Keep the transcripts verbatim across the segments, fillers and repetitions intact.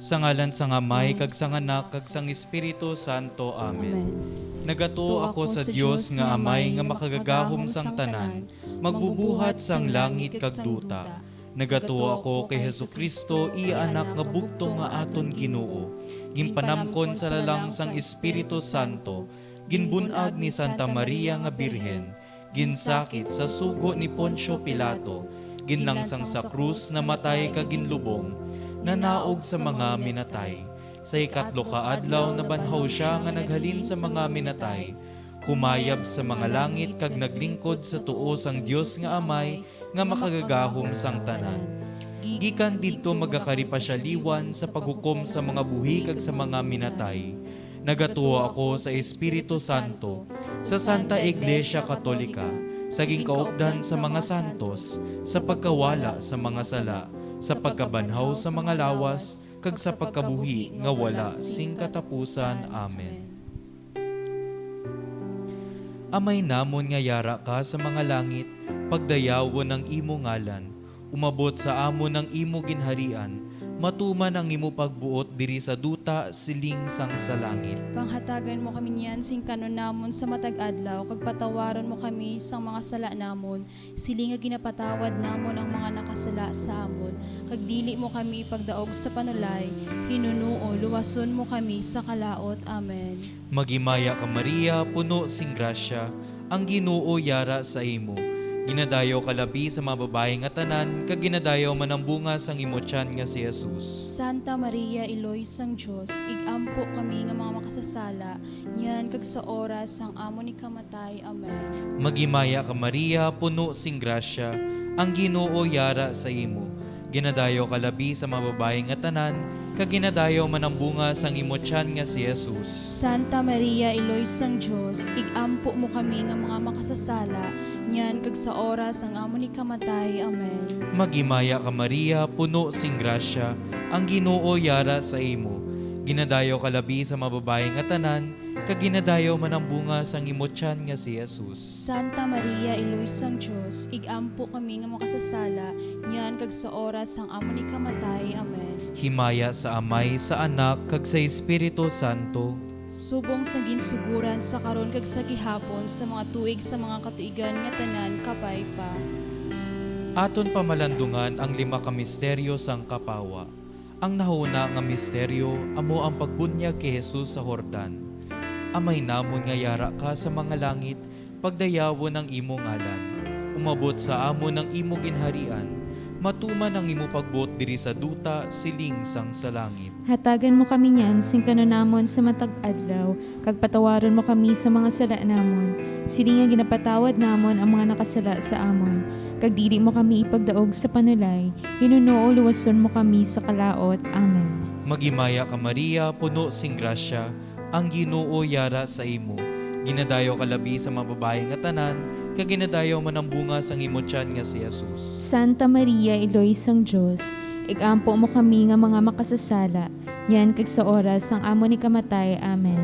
Sa ngalan sang Amay, kag sang Anak, kag sang Espiritu Santo. Amen. Nagatuo ako sa Dios nga Amay, nga makagagahom sang tanan, magbubuhat sang langit kag duta. Nagatuo ako kay Jesu-Cristo, iya Anak nga bugtong, nga aton Ginoo, ginpanamkon sa lalang sang Espiritu Santo, ginbun-ag ni Santa Maria nga Birhen, ginsakit sa sugo ni Poncio Pilato, ginlansang sa krus, namatay kag ginlubong, nanaog sa mga minatay. Sa ikatlo ka adlaw nabanhaw sia nga naghalin sa mga minatay, kumayab sa mga langit kag naglingkod sa tuo sang Dios nga Amay nga makagagahom sang tanan. Gikan didto magakari pa sia liwan sa paghukom sa mga buhi kag sa mga minatay. Nagatuo ako sa Espiritu Santo, sa Santa Iglesia Katolika, sa ginkaupdan sa mga santos, sa pagkawala sa mga sala, sa pagkabanhaw sa mga lawas, kag sa pagkabuhi nga wala sing katapusan. Amen. Amay namon nga yara ka sa mga langit, pagdayawon ang imo ngalan. Umabot sa amon ang imo ginharian, matuman ang imo pagbuot diri sa duta siling sang sa langit. Panghatagan mo kami niyan sing kanon namon sa matag adlaw, kag patawaron mo kami sang mga sala namon, siling nga ginapatawad namon ang mga nakasala sa amon, kag dili mo kami ipagdaog sa panulay, hinunoo luwason mo kami sa kalaut. Amen. Maghimaya ka, Maria, puno sing grasya, ang Ginoo yara sa imo. Ginadayaw ka labi sa mga babayi nga tanan, kag ginadayaw man ang bunga sang imo tiyan nga si Jesus. Santa Maria, Iloy sang Dios, ig-ampo kami nga mga makasasala, niyan kag sa oras sang amon ikamatay. Amen. Maghimaya ka, Maria, puno sing grasya, ang Ginoo yara sa imo. Ginadayaw ka labi sa mga babayi nga tanan, kag ginadayaw man ang bunga sang imo tiyan nga si Jesus. Santa Maria, Iloy sang Dios, ig-ampo mo kami nga mga makasasala, niyan kag sa oras sang amon ikamatay. Amen. Maghimaya ka, Maria, puno sing grasya, ang Ginoo yara sa imo. Ginadayaw ka labi sa mga babayi nga tanan, kag ginadayaw man ang bunga sang imo tiyan nga si Jesus. Santa Maria, Iloy sang Dios, ig-ampo kami nga makasasala, niyan kag sa oras sang amon ikamatay. Amen. Himaya sa Amay, sa Anak, kag sa Espiritu Santo. Subong sang ginsugoran, sa karon kag sa gihapon, sa mga tuig sa mga katuigan nga tanan. Kabay pa. Aton pamalandungan ang lima ka misteryo sang kapawa. Ang nahuna nga misteryo amo ang pagbunyag kay Jesus sa Jordan. Amay namon nga yara ka sa mga langit, pagdayawon ang imo ngalan. Umabot sa amon ang imo ginharian. Matuman ang imo pagbuot diri sa duta, siling sang sa langit. Hatagan mo kami niyan sing kanon namon sa matag adlaw, kag patawaron mo kami sa mga sala namon, siling nga ginapatawad namon ang mga nakasala sa amon. Kag dili mo kami ipagdaog sa panulay, hinunoo luwason mo kami sa kalaut. Amen. Maghimaya ka, Maria, puno sing grasya, ang Ginoo yara sa imo. Ginadayaw ka labi sa mga babayi nga tanan, kag ginadayaw man ang bunga sang imo tiyan nga si Jesus. Santa Maria, Iloy sang Dios, ig-ampo mo kami nga mga makasasala, niyan kag sa oras sang amon ikamatay. Amen.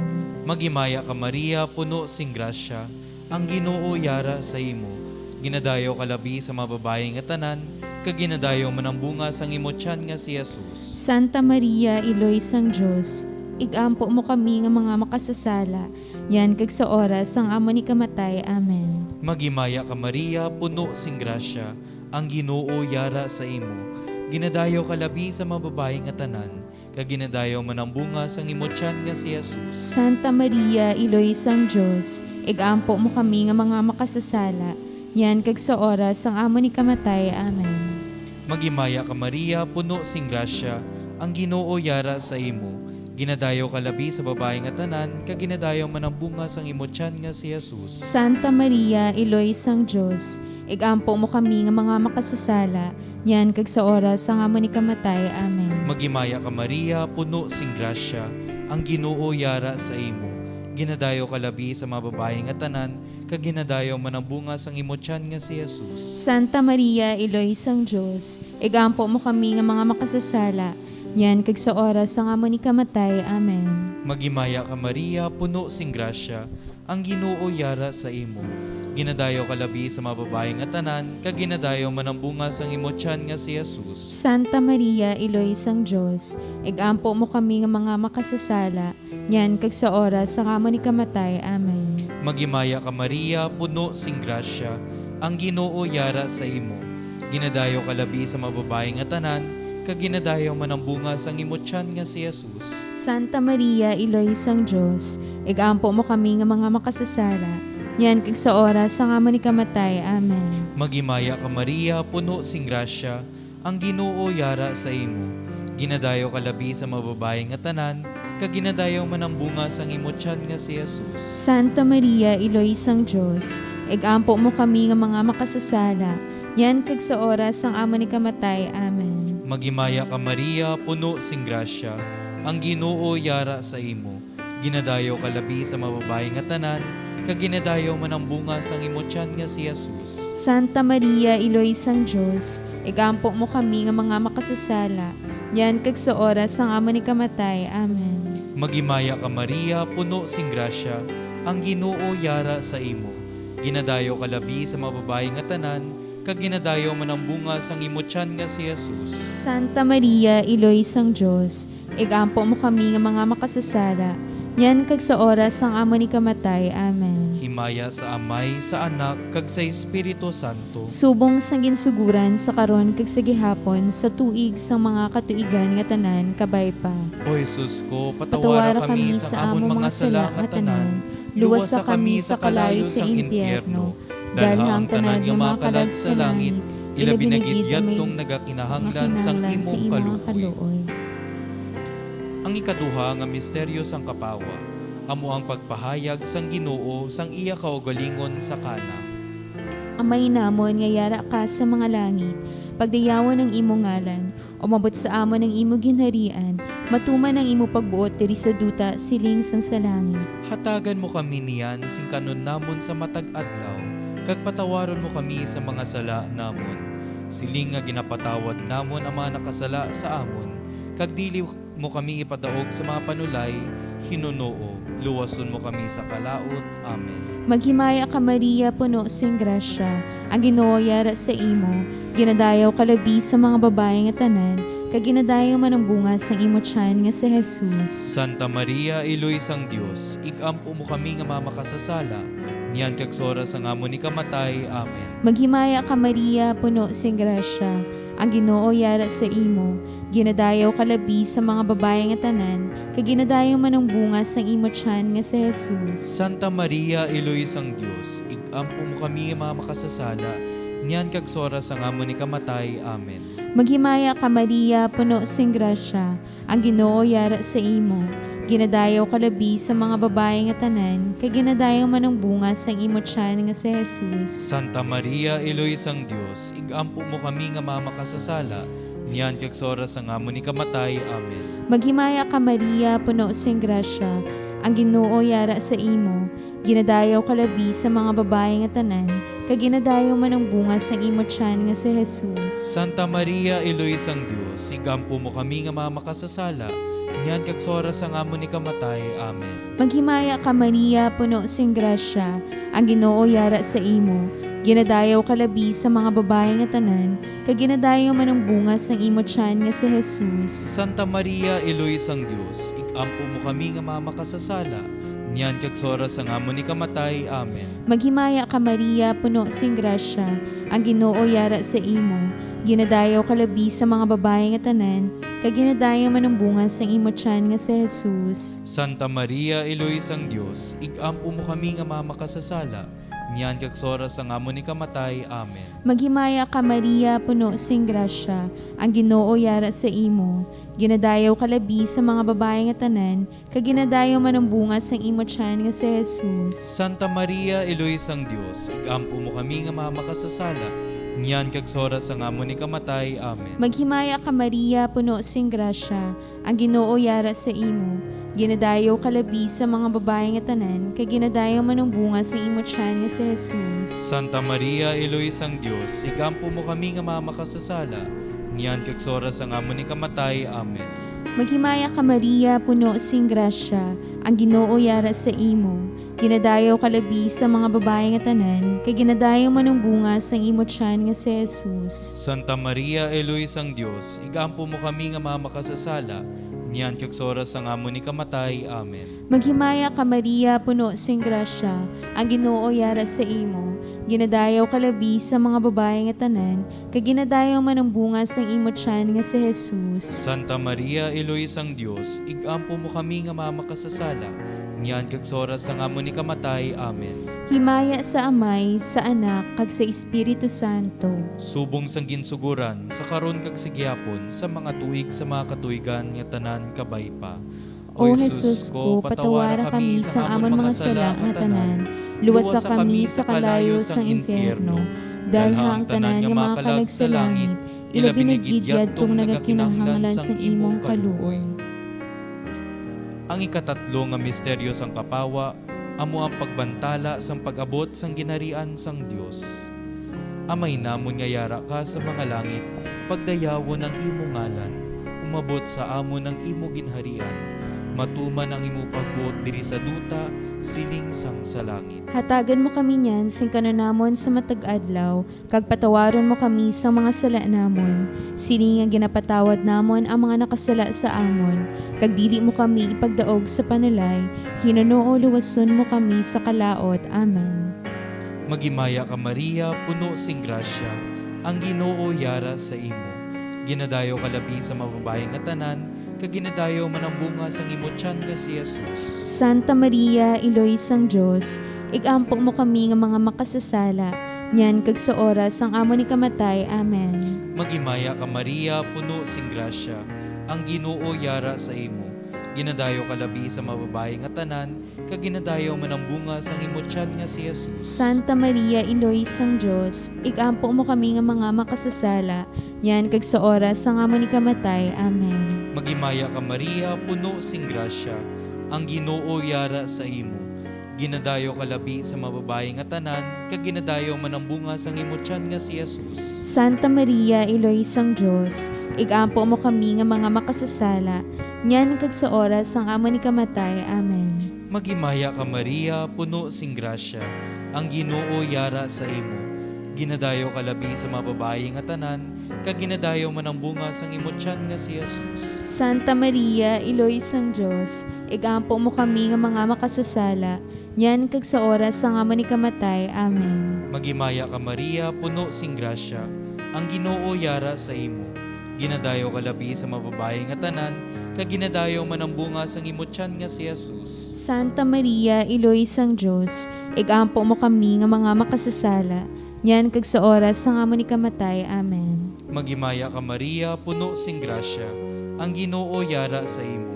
Maghimaya ka, Maria, puno sing grasya, ang Ginoo yara sa imo. Ginadayaw ka labi sa mga babayi nga tanan, kag ginadayaw man ang bunga sang imo tiyan nga si Jesus. Santa Maria, Iloy sang Dios, ig-ampo mo kami nga mga makasasala, niyan kag sa oras sang amon ikamatay. Amen. Maghimaya ka, Maria, puno sing grasya, ang Ginoo yara sa imo. Ginadayaw ka labi sa mga babayi nga tanan, kag ginadayaw man ang bunga sang imo tiyan nga si Jesus. Santa Maria, Iloy sang Dios, ig-ampo mo kami nga mga makasasala, niyan kag sa oras sang amon ikamatay. Amen. Maghimaya ka, Maria, puno sing grasya, ang Ginoo yara sa imo. Ginadayaw ka labi sa babayi nga tanan, kag ginadayaw man ang bunga sang imo tiyan nga si Jesus. Santa Maria, Iloy sang Dios, ig-ampo mo kami nga mga makasasala, niyan kag sa oras sang amon ikamatay. Amen. Maghimaya ka, Maria, puno sing grasya, ang Ginoo yara sa imo. Ginadayaw ka labi sa mga babayi nga tanan, kag ginadayaw man ang bunga sang imo tiyan nga si Jesus. Santa Maria, Iloy sang Dios, ig-ampo mo kami nga mga makasasala, niyan kag sa oras sang amon ikamatay. Amen. Maghimaya ka, Maria, puno sing grasya, ang Ginoo yara sa imo. Ginadayaw ka labi sa mga babayi nga tanan, kag ginadayaw man ang bunga sang imo tiyan nga si Jesus. Santa Maria, Iloy sang Dios, igampo mo kami nga mga makasasala, niyan kag sa oras sang amon ikamatay. Amen. Maghimaya ka, Maria, puno sing grasya, ang Ginoo yara sa imo. Ginadayaw ka labi sa mga babayi nga tanan, kag ginadayaw man ang bunga sang imo tiyan nga si Jesus. Santa Maria, Iloy sang Dios, igampo mo kami nga mga makasasala, niyan kag sa oras sang amon ikamatay. Amen. Maghimaya ka, Maria, puno sing grasya, ang Ginoo yara sa imo. Ginadayaw ka labi sa mga babayi nga tanan, kag ginadayaw man ang bunga sang imo tiyan nga si Jesus. Santa Maria, Iloy sang Dios, igampo mo kami nga mga makasasala, niyan kag sa oras sang amon ikamatay. Amen. Maghimaya ka, Maria, puno sing grasya, ang Ginoo yara sa imo. Ginadayaw ka labi sa mga babayi nga tanan, kag ginadayaw man ang bunga sang imo tiyan nga si Jesus. Santa Maria, Iloy sang Dios, igampo mo kami nga mga makasasala, niyan kag sa oras sang amon ikamatay. Amen. Maghimaya ka, Maria, puno sing grasya, ang Ginoo yara sa imo. Ginadayaw ka labi sa mga babayi nga tanan, kag ginadayaw man ang bunga sang imo tiyan nga si Jesus. Santa Maria, Iloy sang Dios, igampo mo kami nga mga makasasala, niyan kag sa oras sang amon ikamatay. Amen. Himaya sa Amay, sa Anak, kag sa Espiritu Santo. Subong sang ginsuguran, sa karon, kag sa gihapon, sa tuig sang mga katuigan nga tanan. Kabay pa. O Jesus ko, Patawara kami sa among mga sala nga tanan, luwasa kami sa kalayo sa impyerno, dalha ang tanan nga mga kalag sa langit, ilabi na gid ang may nagakinahanglan sang imong kaluoy. Ang ikaduha nga misteryo sang kapawa, amo ang pagpahayag sang Ginoo sang iya kaugalingon sa Cana. Amay namon nga yara ka sa mga langit, pagdayawon ang imo ngalan, umabot sa amon ang imo ginharian, matuman ang imo pagbuot diri sa duta siling sang sa langit. Hatagan mo kami niyan sing kan-on namon sa matag adlaw, kag patawaron mo kami sa mga sala namon, siling nga ginapatawad namon ang mga nakasala sa amon, kag dili mo kami ipadaog sa mga panulay, hinunoo, luwason mo kami sa kalaut. Amen. Maghimaya ka, Maria, puno sing grasya, ang Ginoo yara sa imo, ginadayaw ka labi sa mga babayi nga tanan, kag ginadayaw man ang bunga sang imo tiyan nga si Jesus. Santa Maria, Iloy sang Dios, igampo mo kami nga mga makasasala, niyan kag sa oras sang amon ikamatay. Amen. Maghimaya ka, Maria, puno sing grasya, ang Ginoo yara sa imo, ginadayaw ka labi sa mga babayi nga tanan, kag ginadayaw man ang bunga sang imo tiyan nga si Jesus. Santa Maria, Iloy sang Dios, igampo mo kami nga mga makasasala, niyan kag sa oras sang amon ikamatay. Amen. Maghimaya ka, Maria, puno sing grasya, ang Ginoo yara sa imo. Ginadayaw ka labi sa mga babayi nga tanan, kag ginadayaw man ang bunga sang imo tiyan nga si Jesus. Santa Maria, Iloy sang Dios, igampo mo kami nga mga makasasala, niyan kag sa oras sang amon ikamatay. Amen. Maghimaya ka, Maria, puno sing grasya, ang Ginoo yara sa imo. Ginadayaw ka labi sa mga babayi nga tanan, kag ginadayaw man ang bunga sang imo tiyan nga si Jesus. Santa Maria, Iloy sang Dios, igampo mo kami nga mga makasasala, niyan kag sa oras sang amon ikamatay. Amen. Maghimaya ka, Maria, puno sing grasya, ang Ginoo yara sa imo. Ginadayaw ka labi sa mga babayi nga tanan, kag ginadayaw man ang bunga sang imo tiyan nga si Jesus. Santa Maria, Iloy sang Dios, igampo mo kami nga mga makasasala, niyan kag sa oras sang amon ikamatay. Amen. Maghimaya ka, Maria, puno sing grasya, ang Ginoo yara sa imo. Ginadayaw ka labi sa mga babayi nga tanan, kag ginadayaw man ang bunga sang imo tiyan nga si Jesus. Santa Maria, Iloy sang Dios, igampo mo kami nga mga makasasala, niyan kag sa oras sang amon ikamatay. Amen. Maghimaya ka, Maria, puno sing grasya, ang Ginoo yara sa imo. Ginadayaw ka labi sa mga babayi nga tanan, kag ginadayaw man ang bunga sang imo tiyan nga si Jesus. Santa Maria, Iloy sang Dios, igampo mo kami nga mga makasasala, niyan kag sa oras sang amon ikamatay. Amen. Maghimaya ka, Maria, puno sing grasya, ang Ginoo yara sa imo. Ginadayaw ka labi sa mga babayi nga tanan, kag ginadayaw man ang bunga sang imo tiyan nga si Jesus. Santa Maria, Iloy sang Dios, igampo mo kami nga mga makasasala, niyan kag sa oras sang amon ikamatay. Amen. Maghimaya ka, Maria, puno sing grasya, ang Ginoo yara sa imo. Ginadayaw ka labi sa mga babayi nga tanan, kag ginadayaw man ang bunga sang imo tiyan nga si Jesus. Santa Maria, Iloy sang Dios, igampo mo kami nga mga makasasala, niyan kag sa oras sang amon ikamatay. Amen. Maghimaya ka, Maria, puno sing grasya, ang Ginoo yara sa imo. Ginadayaw ka labi sa mga babayi nga tanan, kag ginadayaw man ang bunga sang imo tiyan nga si Jesus. Santa Maria, Iloy sang Dios, igampo mo kami nga mga makasasala, niyan kag sa oras sang amon ikamatay. Amen. Himaya sa Amay, sa Anak, kag sa Espiritu Santo. Subong sang ginsuguran, sa karon kag sa gihapon, sa mga tuig sa mga katuigan nga tanan, kabay pa. O Jesus ko, patawara kami sa amon mga sala nga tanan, luwasa kami sa kalayo sang infierno, dalha ang tanan nga mga kalag sa langit, ilabi na gid yadtong nagakinahanglan sang imong kaluoy. Ang ikatatlo nga misteryo sang kapawa amo ang pagbantala sang pag-abot sang Ginharian sang Dios. Amay namon nga yara ka sa mga langit, pagdayawon ang imo ngalan, umabot sa amon ang imo ginharian, matuman ang imo pagbuot diri sa duta, siling sang sa langit. Hatagan mo kami niyan sing kanunamon sa matag adlaw, kag patawaron mo kami sang mga sala namon, siling nga ginapatawad namon ang mga nakasala sa amon, kag dili mo kami ipagdaog sa panulay, hinunoo luwason mo kami sa kalaut. Amen. Maghimaya ka, Maria, puno sing grasya, ang Ginoo yara sa imo. Ginadayaw ka labi sa mga babayi nga tanan, kag ginadayaw man ang bunga sang imo tiyan nga si Jesus. Santa Maria, Iloy sang Dios, igampo mo kami nga mga makasasala, niyan kag sa oras sang amon ikamatay. Amen. Maghimaya ka, Maria, puno sing grasya, ang Ginoo yara sa imo. Ginadayaw ka labi sa mga babayi nga tanan, kag ginadayaw man ang bunga sang imo tiyan nga si Jesus. Santa Maria, Iloy sang Dios, igampo mo kami nga mga makasasala, niyan kag sa oras sang amon ikamatay. Amen. Maghimaya ka, Maria, puno sing grasya, ang Ginoo yara sa imo. Ginadayaw ka labi sa mga babayi nga tanan, kag ginadayaw man ang bunga sang imo tiyan nga si Jesus. Santa Maria, Iloy sang Dios, igampo mo kami nga mga makasasala, niyan kag sa oras sang amon ikamatay. Amen. Maghimaya ka, Maria, puno sing grasya, ang Ginoo yara sa imo. Ginadayaw ka labi sa mga babayi nga tanan, kag ginadayaw man ang bunga sang imo tiyan nga si Jesus. Santa Maria, Iloy sang Dios, igampo mo kami nga mga makasasala, niyan kag sa oras sang amon ikamatay. Amen. Maghimaya ka, Maria, puno sing grasya, ang Ginoo yara sa imo. Ginadayaw ka labi sa mga babayi nga tanan, kag ginadayaw man ang bunga sang imo tiyan nga si Jesus. Santa Maria, Iloy sang Dios, igampo mo kami nga mga makasasala, niyan kag sa oras sang amon ikamatay. Amen. Maghimaya ka, Maria, puno sing grasya, ang Ginoo yara sa imo.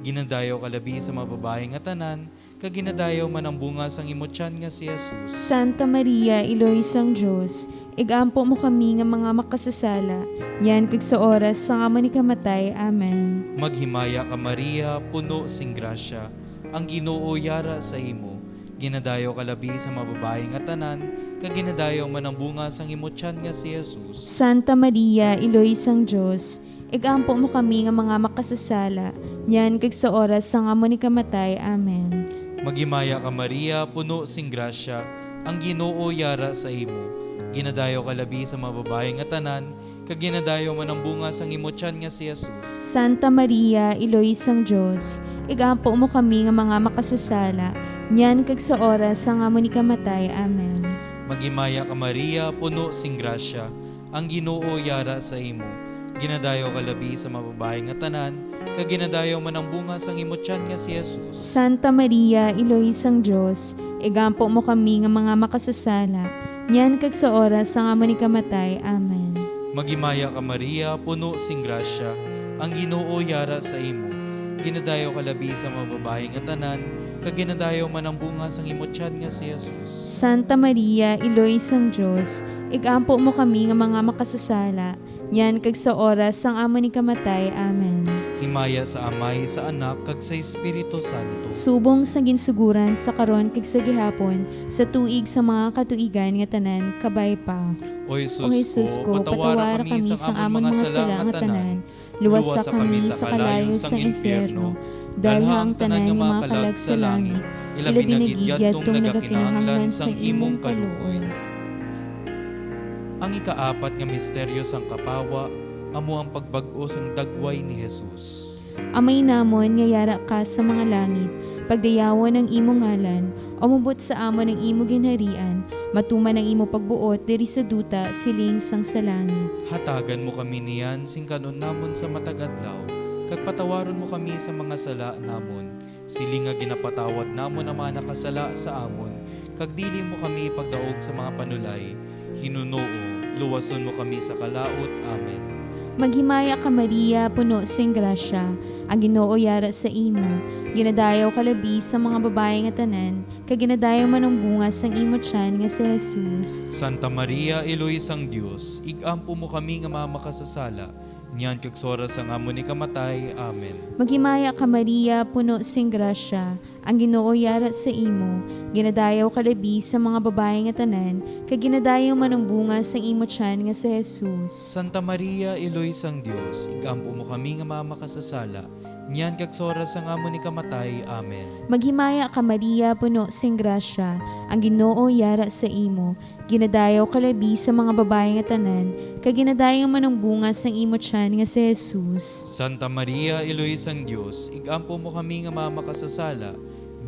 Ginadayaw ka labi sa mga babayi nga tanan, kag ginadayaw man ang bunga sang imo tiyan nga si Jesus. Santa Maria, Iloy sang Dios, igampo mo kami nga mga makasasala, niyan kag sa oras sang amon ikamatay. Amen. Maghimaya ka, Maria, puno sing grasya, ang Ginoo yara sa imo. Ginadayaw ka labi sa mga babayi nga tanan, kag ginadayaw man ang bunga sang imo tiyan nga si Jesus. Santa Maria, Iloy sang Dios, igampo mo kami nga mga makasasala, niyan kag sa oras sang amon ikamatay. Amen. Maghimaya ka, Maria, puno sing grasya, ang Ginoo yara sa imo. Ginadayaw ka labi sa mga babayi nga tanan, kag ginadayaw man ang bunga sang imo tiyan nga si Jesus. Santa Maria, Iloy sang Dios, igampo mo kami nga mga makasasala, niyan kag sa oras sang amon ikamatay. Amen. Maghimaya ka, Maria, puno sing grasya, ang Ginoo yara sa imo. Ginadayaw ka labi sa mga babayi nga tanan, kag ginadayaw man ang bunga sang imo tiyan nga si Jesus. Santa Maria, Iloy sang Dios, igampo mo kami nga mga makasasala, niyan kag sa oras sang amon ikamatay. Amen. Maghimaya ka, Maria, puno sing grasya, ang Ginoo yara sa imo. Ginadayaw ka labi sa mga babayi nga tanan, kag ginadayaw man ang bunga sang imo tiyan nga si Jesus. Santa Maria, Iloy sang Dios, igampo mo kami nga mga makasasala, niyan kag sa oras sang amon ikamatay. Amen. Himaya sa Amay, sa Anak, kag sa Espiritu Santo. Subong sa ginsuguran, sa karon, kag sa gihapon, sa tuig sa mga katuigan nga tanan, kabay pa. O Jesus ko, patawara kami sang amon mga sala nga tanan, luwasa kami sa kalayo sang infierno, dalha ang tanan nga mga kalag sa langit, ilabi na gid yadtong nagakinahanglan sang imong kaluoy. Ang ikaapat nga misteryo sang kapawa amo ang pagbag-o sang dagway ni Jesus. Amay namon nga yara ka sa mga langit, pagdayawon ang imo ngalan, umabot sa amon ang imo ginharian, matuman ang imo pagbuot diri sa duta siling sang sa langit. Hatagan mo kami niyan sing kan-on namon sa matag adlaw, kag patawaron mo kami sa mga sala namon, siling nga ginapatawad namon ang mga nakasala sa amon, kag dili mo kami ipagdaog sa mga panulay, hinunoo, luwason mo kami sa kalaut. Amen. Maghimaya ka, Maria, puno sing grasya, ang Ginoo yara sa imo. Ginadayaw ka labi sa mga babayi nga tanan, kag ginadayaw man ang bunga sang imo tiyan nga si Jesus. Santa Maria, Iloy sang Dios, ig-ampo mo kami nga mga makasasala, niyan kag sa oras sang amon ikamatay. Amen. Maghimaya ka, Maria, puno sing grasya, ang Ginoo yara sa imo. Ginadayaw ka labi sa mga babayi nga tanan, kag ginadayaw man ang bunga sang imo tiyan nga si Jesus. Santa Maria, Iloy sang Dios, ig-ampo mo kami nga mga makasasala, niyan kag sa oras sang amon ikamatay. Amen. Maghimaya ka, Maria, puno sing grasya, ang Ginoo yara sa imo. Ginadayaw ka labi sa mga babayi nga tanan, kag ginadayaw man ang bunga sang imo tiyan nga si Jesus. Santa Maria, Iloy sang Dios, ig-ampo mo kami nga mga makasasala,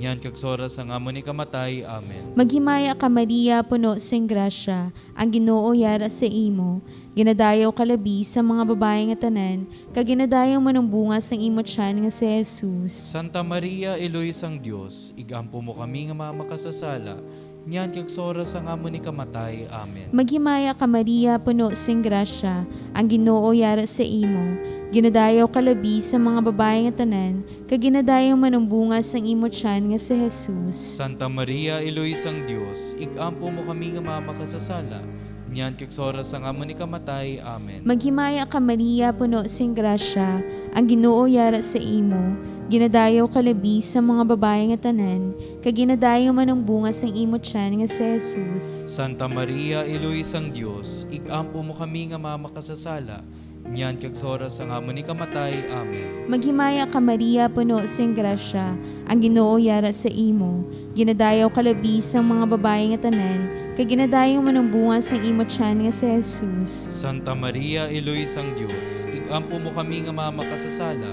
niyan kag sa oras sang amon ikamatay. Amen. Maghimaya ka, Maria, puno sing grasya, ang Ginoo yara sa imo. Ginadayaw ka labi sa mga babayi nga tanan, kag ginadayaw man ang bunga sang imo tiyan nga si Jesus. Santa Maria, Iloy sang Dios, ig-ampo mo kami nga mga makasasala, niyan kag sa oras sang amon ikamatay. Amen. Maghimaya ka, Maria, puno sing grasya, ang Ginoo yara sa imo. Ginadayaw ka labi sa mga babayi nga tanan, kag ginadayaw man ang bunga sang imo tiyan nga si Jesus. Santa Maria, Iloy sang Dios, ig-ampo mo kami nga mga makasasala, niyan kag sa oras sang amon ikamatay. Amen. Maghimaya ka, Maria, puno sing grasya, ang Ginoo yara sa imo. Ginadayaw ka labi sa mga babayi nga tanan, kag ginadayaw man ang bunga sang imo tiyan nga si Jesus. Santa Maria, Iloy sang Dios, ig-ampo mo kami nga mga makasasala, niyan kag sa oras sang amon ikamatay. Amen. Maghimaya ka, Maria, puno sing grasya, ang Ginoo yara sa imo. Ginadayaw ka labi sang mga babayi nga tanan, kag ginadayaw man ang bunga sang imo tiyan nga si Jesus. Santa Maria, Iloy sang Dios, ig-ampo mo kami nga mga makasasala,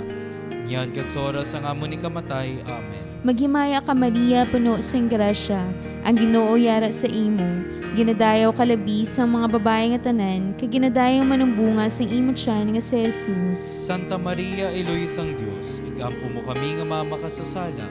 niyan kag sa oras sang amon ikamatay. Amen. Maghimaya ka, Maria, puno sing grasya, ang Ginoo yara sa imo. Ginadayaw ka labi sang mga babayi nga tanan, kag ginadayaw man ang bunga sang imo tiyan nga si Jesus. Santa Maria, Iloy sang Dios, ig-ampo mo kami nga mga makasasala,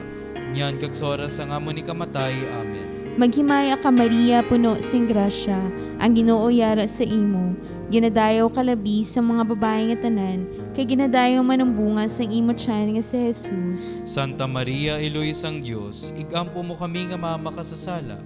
niyan kag sa oras sang amon ikamatay. Amen. Maghimaya ka, Maria, puno sing grasya, ang Ginoo yara sa imo. Ginadayaw ka labi sa mga babayi nga tanan, kag ginadayaw man ang bunga sang imo tiyan nga si Jesus. Santa Maria, Iloy sang Dios, ig-ampo mo kami nga mga makasasala,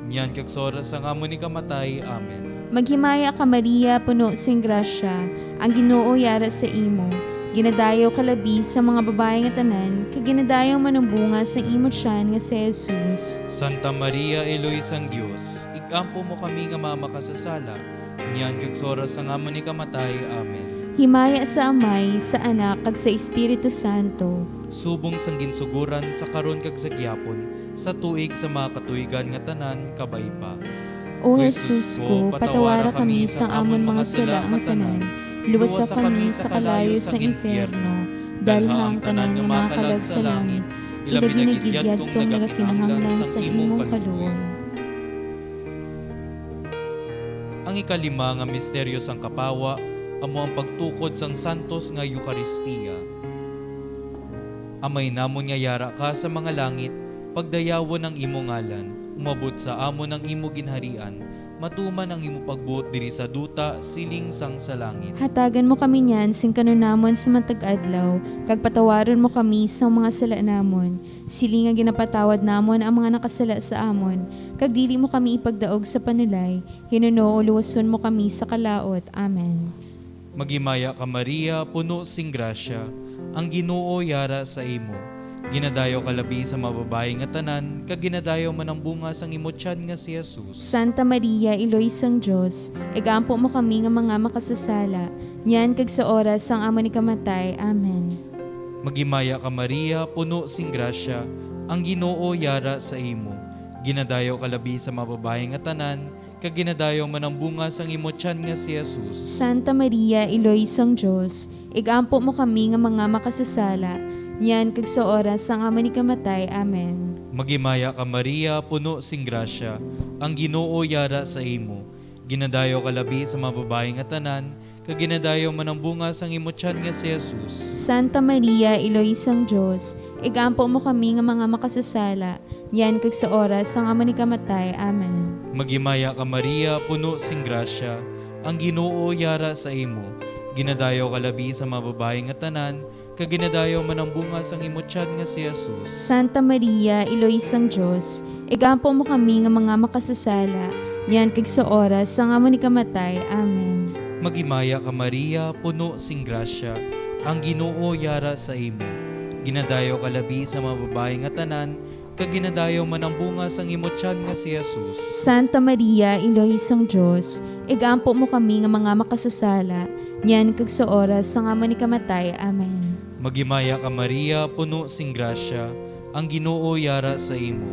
niyan kag sa oras sang amon ikamatay. Amen. Maghimaya ka, Maria, puno sing grasya, ang Ginoo yara sa imo. Ginadayaw ka labi sa mga babayi nga tanan, kag ginadayaw man ang bunga sang imo tiyan nga si Jesus. Santa Maria, Iloy sang Dios, ig-ampo mo kami nga mga makasasala, niyan kag sa oras sang amon ikamatay. Amen. Himaya sa Amay, sa Anak, kag sa Espiritu Santo. Subong sang ginsugoran, sa karon kag sa gihapon, sa tuig sa mga katuigan nga tanan, kabay pa. O Jesus ko, patawara kami sang amon mga sala nga tanan, luwasa kami sa kalayo sang impyerno, dalha ang tanan nga mga kalag sa langit, ilabi na gid yadtong nagakinahanglan sang imong kaluoy. Ang ikalima nga misteryo sang kapawa amo ang pagtukod sang santos nga Eukaristia. Amay namon nga yara ka sa mga langit, pagdayawon ang imo ngalan, umabot sa amon ang imo ginharian, matuman ang imo pagbuot diri sa duta siling sang sa langit. Hatagan mo kami niyan sing kan-on namon sa matag adlaw, kag patawaron mo kami sa mga sala namon, siling nga ginapatawad namon ang mga nakasala sa amon, kag dili mo kami ipagdaog sa panulay, hinunoo luwason mo kami sa kalaut. Amen. Maghimaya ka, Maria, puno sing grasya, ang Ginoo yara sa imo. Ginadayaw ka labi sa mga babayi nga tanan, kag ginadayaw man ang bunga sang imo tiyan nga si Jesus. Santa Maria, Iloy sang Dios, igampo mo kami nga mga makasasala, niyan kag sa oras sang amon ikamatay. Amen. Maghimaya ka, Maria, puno sing grasya, Ang Ginoo yara sa imo. Ginadayaw ka labi sa mga babayi nga tanan, kag ginadayaw man ang bunga sang imo tiyan nga si Jesus. Santa Maria, Iloy sang Dios, igampo mo kami nga mga makasasala, niyan kag sa oras sang amon ikamatay. Amen. Maghimaya ka, Maria, puno sing grasya, ang Ginoo yara sa imo. Ginadayaw ka labi sa mga babayi nga tanan, kag ginadayaw man ang bunga sang imo tiyan nga si Jesus. Santa Maria, Iloy sang Dios, igampo mo kami nga mga makasasala, niyan kag sa oras sang amon ikamatay. Amen. Maghimaya ka, Maria, puno sing grasya, ang Ginoo yara sa imo. Ginadayaw ka labi sa mga babayi nga tanan, kag ginadayaw man ang bunga sang imo tiyan nga si Jesus. Santa Maria, Iloy sang Dios, igampo mo kami nga mga makasasala, niyan kag sa oras sang amon ikamatay. Amen. Maghimaya ka, Maria, puno sing grasya, ang Ginoo yara sa imo. Ginadayaw ka labi sa mga babayi nga tanan, kag ginadayaw man ang bunga sang imo tiyan nga si Jesus. Santa Maria, Iloy sang Dios, igampo mo kami nga mga makasasala, niyan kag sa oras sang amon ikamatay. Amen. Maghimaya ka, Maria, puno sing grasya, ang Ginoo yara sa imo.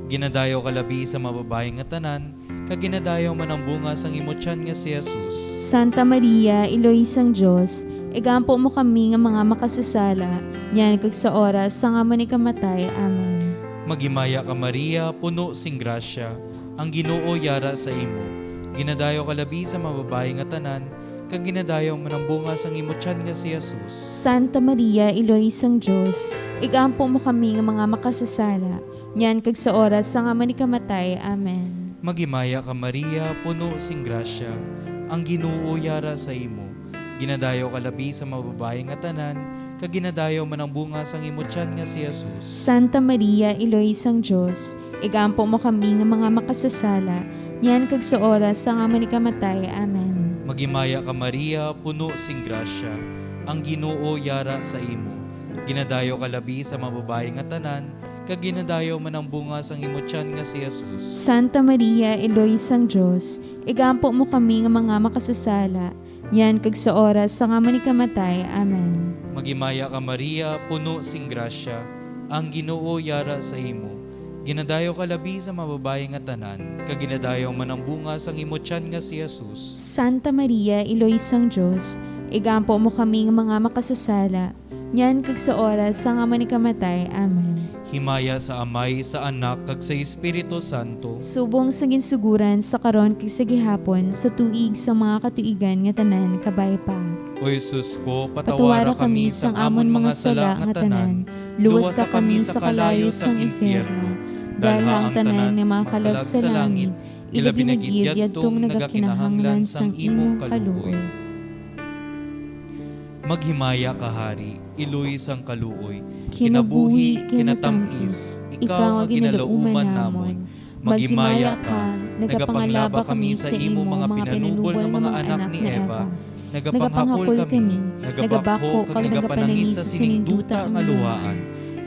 Ginadayaw ka labi sa mga babayi nga tanan, kag ginadayaw man ang bunga sang imo tiyan nga si Jesus. Santa Maria, Iloy sang Dios, igampo mo kami nga mga makasasala, niyan kag sa oras sang amon ikamatay. Amen. Maghimaya ka, Maria, puno sing grasya, ang Ginoo yara sa imo. Ginadayaw ka labi sa mga babayi nga tanan, kag ginadayaw man ang bunga sang imo tiyan nga si Jesus. Santa Maria, Iloy sang Dios, igampo mo kami nga mga makasasala, niyan kag sa oras sang amon ikamatay. Amen. Maghimaya ka, Maria, puno sing grasya, ang Ginoo yara sa imo. Ginadayaw ka labi sa mga babayi nga tanan, kag ginadayaw man ang bunga sang imo tiyan nga si Jesus. Santa Maria, Iloy sang Dios, igampo mo kami nga mga makasasala, niyan kag sa oras sang amon ikamatay. Amen. Maghimaya ka, Maria, puno sing grasya, ang Ginoo yara sa imo. Ginadayaw ka labi sa mga babayi nga tanan, kag ginadayaw man ang bunga sang imo tiyan nga si Jesus. Santa Maria, Iloy sang Dios, igampo mo kami nga mga makasasala, niyan kag sa oras sang amon ikamatay. Amen. Maghimaya ka, Maria, puno sing grasya, ang Ginoo yara sa imo. Ginadayaw ka labi sa mga babayi nga tanan, kag ginadayaw man ang bunga sang imo tiyan nga si Jesus. Santa Maria, Iloy sang Dios, igampo mo kami nga mga makasasala, niyan kag sa oras sang amon ikamatay. Amen. Himaya sa Amay, sa Anak, kag sa Espiritu Santo. Subong sang ginsugoran, sa karon, kag sa gihapon, sa tuig, sa mga katuigan nga tanan, kabay pa. O Jesus ko, patawara kami sang amon mga sala nga tanan, luwasa kami sa kalayo sang infierno, dalha ang tanan nga mga kalag sa langit, ilabi na gid yadtong nagakinahanglan sang imong kaluoy. Maghimaya ka, Hari, Iloy sang kaluoy, kinabuhi, kinatam-is, ikaw nga ginalauman namon. Maghimaya ka, nagapanglaba kami sa imo mga pinanubol nga mga anak ni Eva. Nagapanghakol kami, nagabakho kag nagapanangis sa sining duta nga luhaan.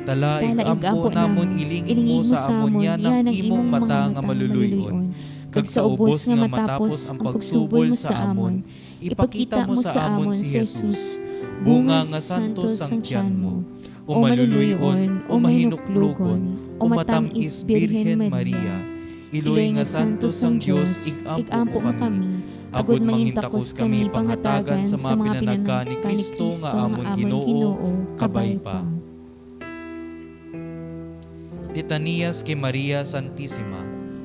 Tala, igampo namon, ilingi mo sa amon yana ang imong mata nga maluluy-on, kag sa ubos nga matapos ang pagsubol sa amon, ipakita mo sa amon si Jesus, bunga nga santos sang tiyan mo. O maluluy-on, o mahinuklogon, o matam-is Birhen Maria, Iloy nga santos sang Dios, ig-ampo mo kami, agod mangintakos kami panghatagan sa mga pinanagka ni Cristo nga amon Ginoo, kabay pa. Litanias kay Maria Santisima.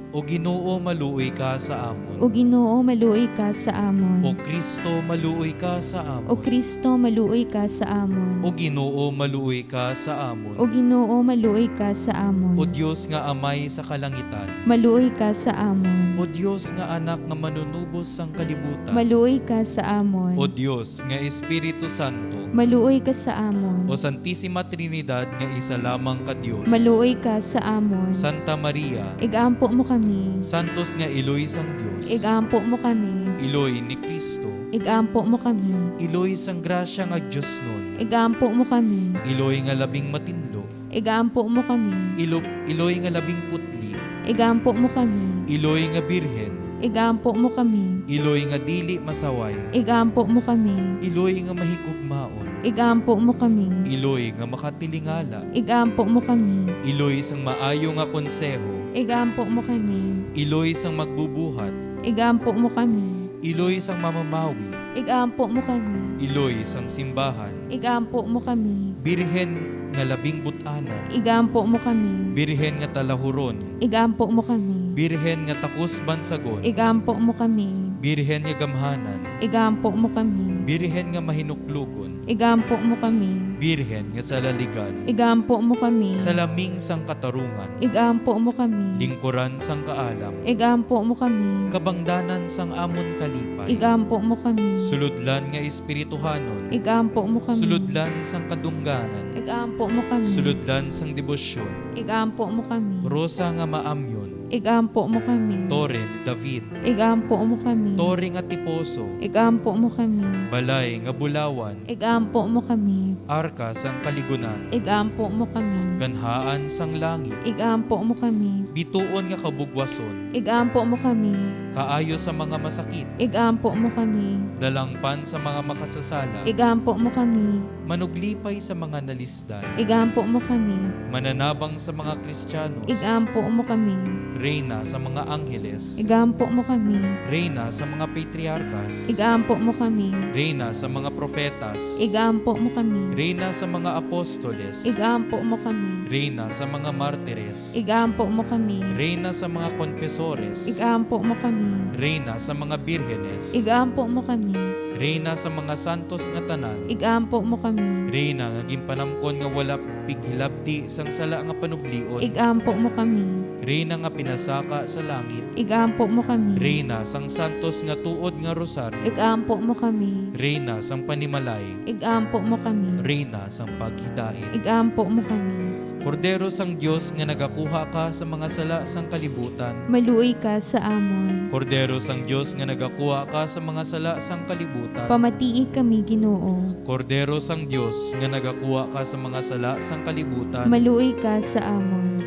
O Ginoo, maluoy ka sa amon. O Ginoo, maluoy ka sa amon. O Cristo, maluoy ka sa amon. O Cristo, maluoy ka sa amon. O Ginoo, maluoy ka sa amon. O Ginoo, maluoy ka sa amon. O Dios nga Amay sa kalangitan, maluoy ka sa amon. O Dios nga Anak nga Manunubos sang kalibutan, maluoy ka sa amon. O Dios nga Espiritu Santo, maluoy ka sa amon. O Santisima Trinidad nga isa lamang ka Dios, maluoy ka sa amon. Santa Maria, ig-ampo mo kami. Santos nga Iloy sang Dios, ig-ampo mo kami. Iloy ni Cristo, ig-ampo mo kami. Iloy sang grasya nga diosnon, ig-ampo mo kami. Iloy nga labing matinlo, ig-ampo mo kami. Ilo-, Iloy nga labing putli, ig-ampo mo kami. Iloy nga Birhen, ig-ampo mo kami. Iloy nga dili masaway. Igampo mo kami. Iloy nga mahigugmaon. Igampo mo kami. Iloy nga makatilingala. Igampo mo kami. Iloy sang maayo nga konseho. Igampo mo kami. Iloy sang magbubuhat. Igampo mo kami. Iloy sang mamamawi. Igampo mo kami. Iloy sang simbahan. Igampo mo kami. Birhen nga labing but-anan. Igampo mo kami. Birhen nga talahuron. Igampo mo kami. Birhen nga takos bansagon. Igampo mo kami. Birhen nga gamhanan. Igampo mo kami. Birhen nga mahinuklogon. Igampo mo kami. Birhen nga salaligan. Igampo mo kami. Salaming sang katarungan. Igampo mo kami. Lingkuran sang kaalam. Igampo mo kami. Kabangdanan sang amon kalipay. Igampo mo kami. Sulodlan nga espirituhanon. Igampo mo kami. Sulodlan sang kadungganan. Igampo mo kami. Sulodlan sang debosyon. Igampo mo kami. Rosa nga maamyon. Igampo mo kami. Torre de David. Igampo mo kami. Torre nga tiposo. Igampo mo kami. Balay nga bulawan. Igampo mo kami. Arka sang kaligunan. Igampo mo kami. Ganhaan sang langit. Igampo mo kami. Bituon nga kabugwason. Igampo mo kami. Kaayo sa mga masakit. Igampo mo kami. Dalangpan sa mga makasasala. Igampo mo kami. Manuglipay sa mga nalisdan. Igampo mo kami. Mananabang sa mga Kristiyanos. Igampo mo kami. Reyna sa mga angheles. Igampo mo kami. Reyna sa mga patriarkas. Igampo mo kami. Reyna sa mga propetas. Igampo mo kami. Reyna sa mga apostoles. Igampo mo kami. Reyna sa mga martires. Igampo mo kami. Reyna sa mga konfesores. Igampo mo kami. Reyna sa mga birhenes. Igampo mo kami. Reyna sa mga santos nga tanan. Igampo mo kami. Reyna nga ginpanamkon nga wala pighilabti sang sala nga panublion. Igampo mo kami. Reyna nga pinasaka sa langit. Igampo mo kami. Reyna sang santos nga tuod nga rosaryo. Igampo mo kami. Reyna sang panimalay. Igampo mo kami. Reyna sang paghidait. Igampo mo kami. Kordero sang Dios nga nagakuha ka sa mga sala sang kalibutan. Maluoy ka sa amon. Kordero sang Dios nga nagakuha ka sa mga sala sang kalibutan. Pamatii kami, Ginoo. Kordero sang Dios nga nagakuha ka sa mga sala sang kalibutan. Maluoy ka sa amon.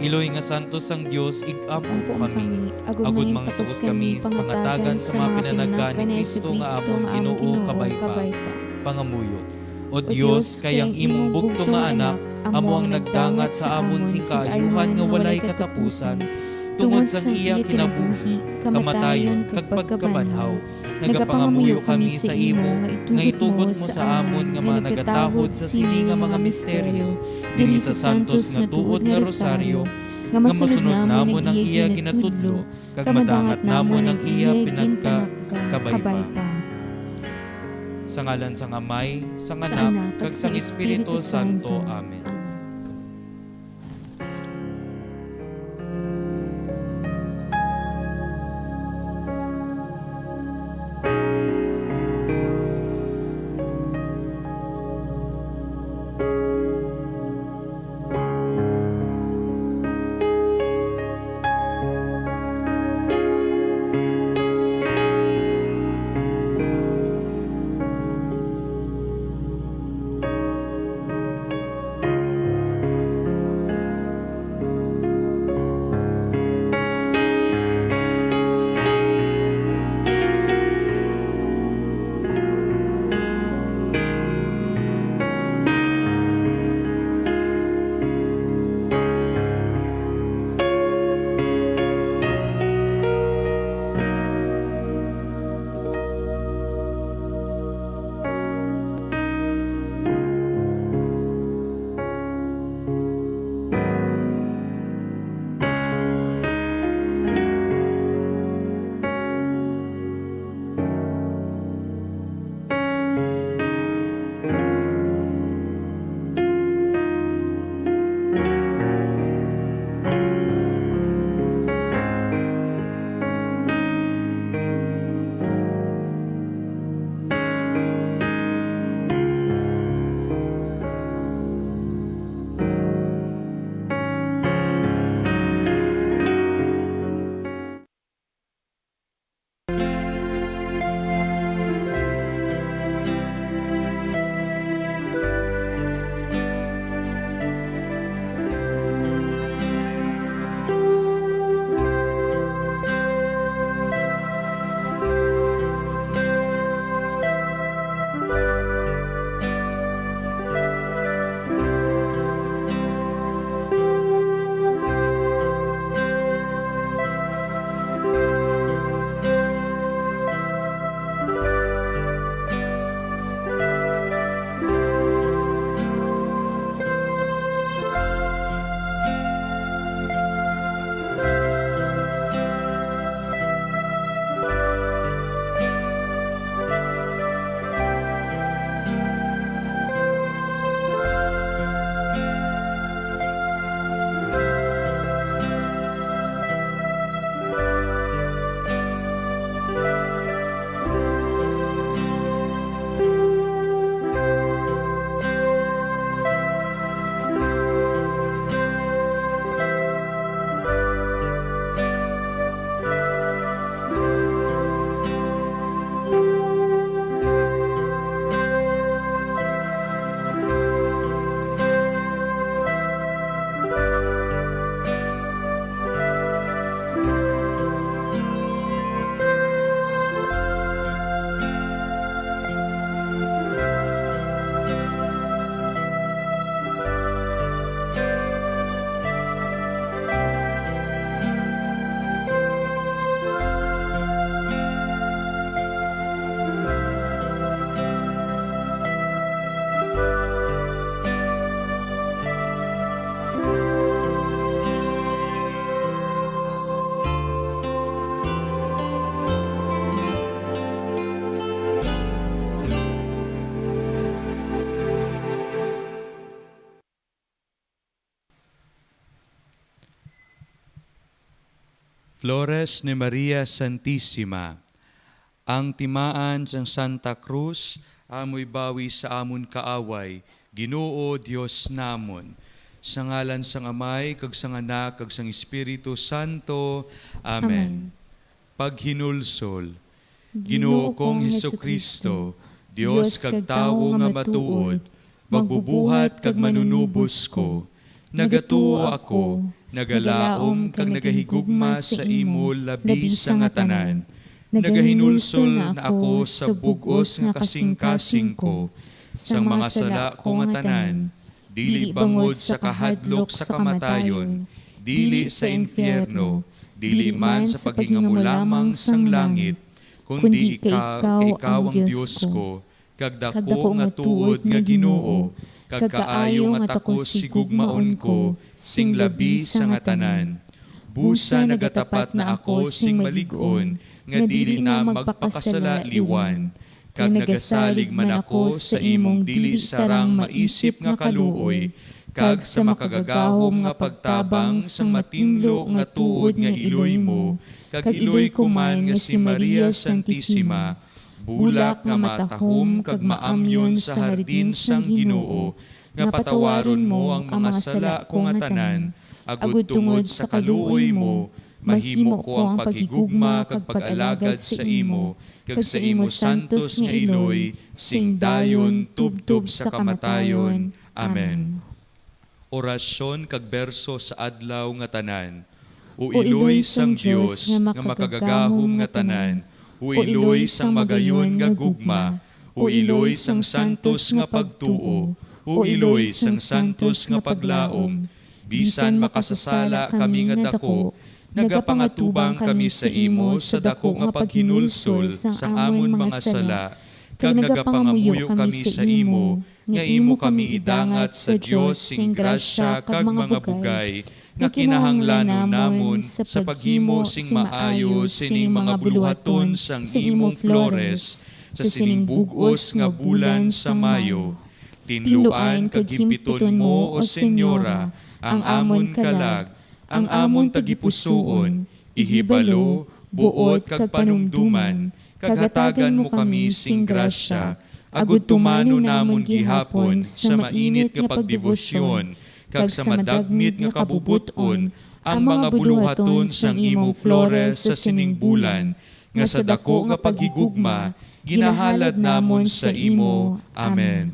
Iloy nga santos sang Dios, ig-ampo mo kami, agod mangin takos kami pangatagan sa mga pinanagka ni Cristo nga amon Ginoo, kabaypa. Pangamuyo. O Dios, kay ang imong bugtong nga Anak amo ang nagdangat sa amon sing kaayuhan nga walay katapusan, tungod sang iya kinabuhi, kamatayon, kag pagkabanhaw. Nagapangamuyo kami sa imo nga itugit mo sa amon nga mga nagatahod sa sini nga mga misteryo diri sa santos nga tuod nga rosaryo, nga masunod namon ang iya ginatudlo, kag madangat namon ang iya pinagka-, kabaypa. Sa ngalan sang Amay, sang Anak, kag sang Espiritu Santo. Amen. Flores ni Maria Santisima. Ang timaan sang Santa Cruz amo ibawi sa amon kaaway, Ginoo Dios namon. Sa ngalan sang Amay, kag sang Anak, kag sang Espiritu Santo. Amen. Amen. Paghinulsol. Ginoo kong Jesu-Cristo, Dios kag tawo nga matuod, magbubuhat kag manunubos ko. Nagatuo ako, nagalaom kag nagahigugma sa imo labi sa nga tanan. Nagahinulsol na ako sa bug-os nga kasingkasing ko, sang mga sala ko nga tanan, dili bangod sa kahadlok sa kamatayon, dili sa infierno, dili man sa paghingamulamang sang langit, kundi ikaw, ikaw ang Dios ko, kag dako nga tuod nga Ginoo, kag kaayo nga takos higugmaon ko sing labi sa nga tanan. Busa nagatapat na ako sing malig-on nga dili na magpakasala liwan, kag nagasalig man ako sa imong dili sarang maisip nga kaluoy, kag sa makagagahom nga pagtabang sang matinlo nga tuod nga iloy mo, kag iloy ko man nga si Maria Santisima, bulak nga matahom kag maamyon sa hardin sang Ginoo, nga patawaron mo ang mga sala ko nga tanan, agud tungod sa kaluoy mo, mahimo ko ang paghigugma kag pag-alagad sa imo, kag sa imo santos nga iloy, sing dayon tubtob sa kamatayon. Amen. Orasyon kag berso sa adlaw nga tanan. O iloy sang Dios nga makagagahom nga tanan, o iloy sang magayon nga gugma, o iloy sang santos nga pagtuo, o iloy sang santos nga paglaom, bisan makasasala kami nga dako, nagapangatubang kami sa imo sa dako nga paghinulsol sang amon mga sala, kag nagapangamuyo kami sa imo nga imo kami idangat sa Dios sing grasya kag mga bugay nga kinahanglanon namon sa paghimo sing maayo sining mga buluhaton sang imong Flores, sa sining bug-os nga bulan sa Mayo. Tinluan kag himpiton mo, O Señora, ang amon kalag, ang amon tagipusoon, ihibalo, buot kag panumdoman, kag hatagan mo kami sing grasya, agud tumanon namon gihapon sa mainit nga pagdebosyon kag sa madagmit nga kabubot-on ang mga buluhaton sang imo Flores sa sining bulan, nga sa dako nga paghigugma ginahalad namon sa imo. Amen.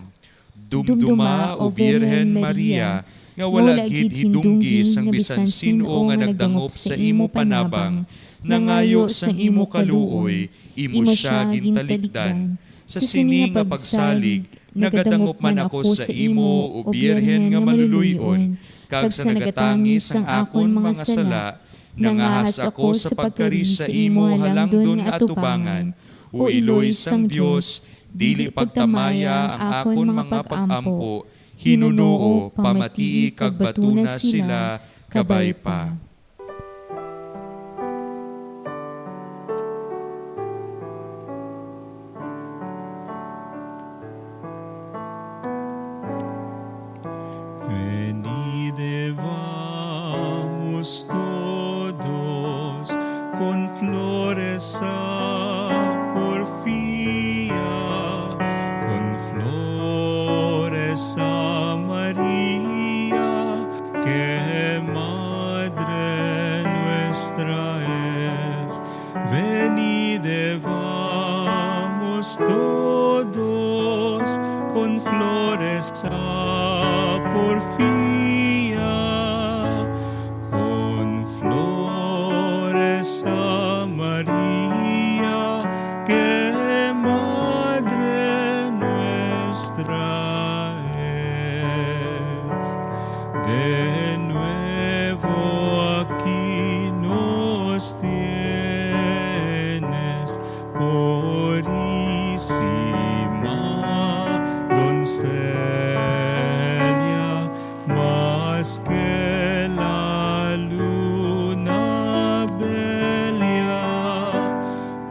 Dumduma, O Birhen Maria, nga wala gid hidunggi sang bisan sin-o nga nagdangop sa imo panabang, nangayo sang imo kaluoy, imo sia gintalikdan. Sa sini nga pagsalig, nagadangop man ako sa imo, O Birhen nga maluluy-on, kag sa nagatangi sang akon mga sala, nangahas ako sa pagkari sa imo halangdon nga atubangan. O iloy sang Dios, dili pagtamaya ang akon mga pag-ampo, hinunoo, pamatii, kag batuna sila kabay pa. Venid, vamos todos con flores a porfía, con flores a María, que madre nuestra es. Venid, vamos todos con flores a porfía, con flores a María, que madre nuestra es. De nuevo aquí nos tienes, purísima doncella, más que la luna bella,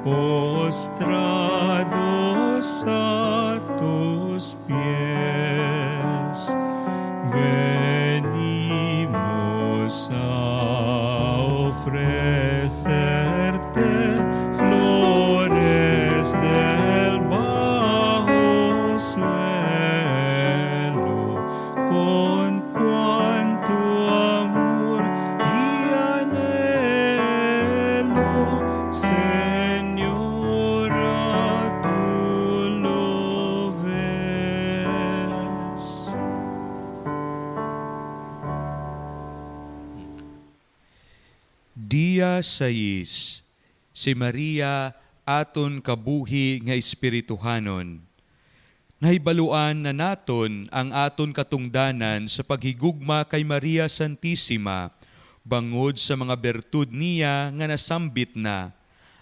postrados a tus pies venimos a ofrecer Sais, si Maria aton kabuhi nga espirituhanon. Nahibaluan na naton ang aton katungdanan sa paghigugma kay Maria Santisima bangod sa mga bertud niya nga nasambit na.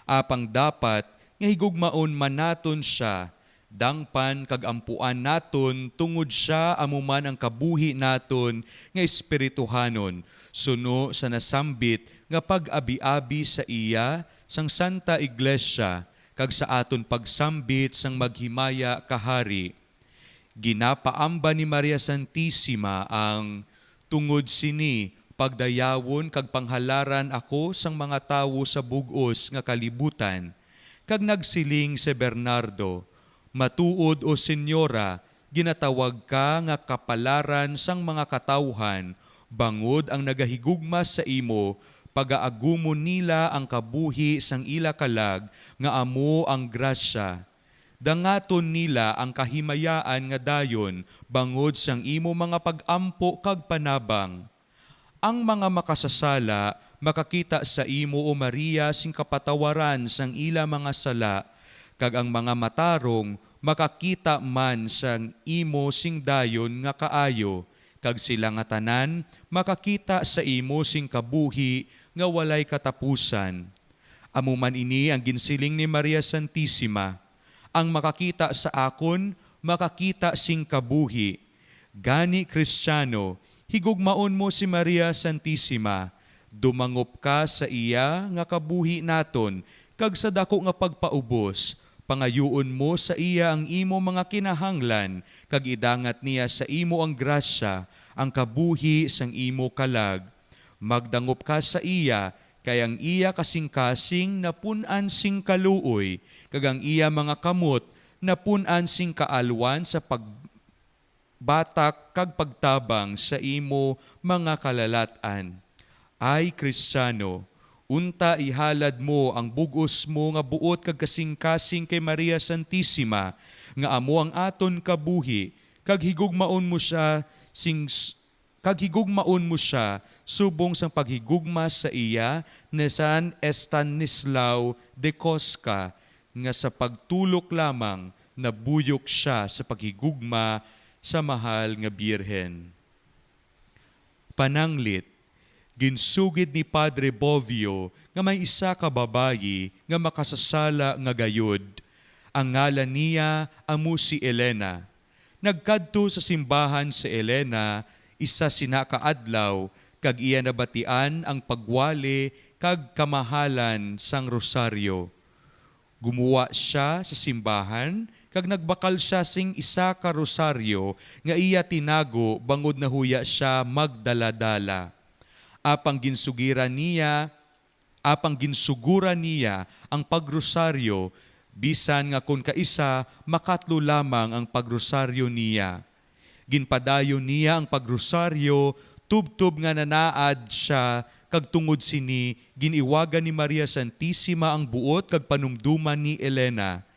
Apang dapat nga higugmaon man naton sia, dangpan kag ampuan naton, tungod sia amo man ang kabuhi naton nga espirituhanon, suno sa nasambit nga pag-abi-abi sa iya sang Santa Iglesia kag sa aton pagsambit sang maghimaya ka Hari. Ginapaamba ni Maria Santisima ang, "Tungod sini, pagdayawon kag panghalaran ako sang mga tawo sa bug-os nga kalibutan." Kag nagsiling si Bernardo, "Matuod, O Senyora, ginatawag ka nga kapalaran sang mga katawuhan, bangod ang nagahigugma sa imo, pagaagumon nila ang kabuhi sang ila kalag, nga amo ang grasya. Dangaton nila ang kahimayaan nga dayon bangod sang imo mga pag-ampo kag panabang. Ang mga makasasala makakita sa imo, O Maria, sing kapatawaran sang ila mga sala, kag ang mga matarong makakita man sang imo sing dayon nga kaayo, kag sila nga tanan makakita sa imo sing kabuhi nga walay katapusan." Amo man ini ang ginsiling ni Maria Santisima, "Ang makakita sa akon, makakita sing kabuhi." Gani, Kristiano, higugmaon mo si Maria Santisima, dumangop ka sa iya nga kabuhi naton, kag sa daku nga pagpaubos, pangayuon mo sa iya ang imo mga kinahanglan, kag idangat niya sa imo ang grasya, ang kabuhi sang imo kalag. Magdangop ka sa iya, kay ang iya kasingkasing napun-an sing kaluoy, kag ang iya mga kamot napun-an sing kaalwan sa pagbatak kag pagtabang sa imo mga kalalat-an. Ay Kristiano, unta ihalad mo ang bug-os mo nga buot kag kasingkasing kay Maria Santisima, nga amo ang aton kabuhi, kag higugmaon mo sia sing kag higugmaon mo sia subong sang paghigugma sa iya ni San Estanislao de Kostka, nga sa pagtulok lamang nabuyok sia sa paghigugma sa Mahal nga Birhen. Pananglit, ginsugid ni Padre Boviio nga may isa ka babayi nga makasasala nga gayod. Ang ngalan niya amo si Elena. Nagkadto sa simbahan si Elena isa sina ka adlaw, kag iya nabatian ang pagwali kag kamahalan sang rosaryo. Gumuwa sia sa simbahan, kag nagbakal sia sing isa ka rosaryo nga iya tinago bangod nahuya sia magdaladala. Apang ginsugiran niya, apang ginsuguran niya ang pagrosaryo, bisan nga kon kaisa, makatlo lamang ang pagrosaryo niya. Ginpadayon niya ang pagrosaryo tubtob nga nanaad sia, kag tungod sini gin-iwagan ni Maria Santisima ang buot kag panumdoman ni Elena.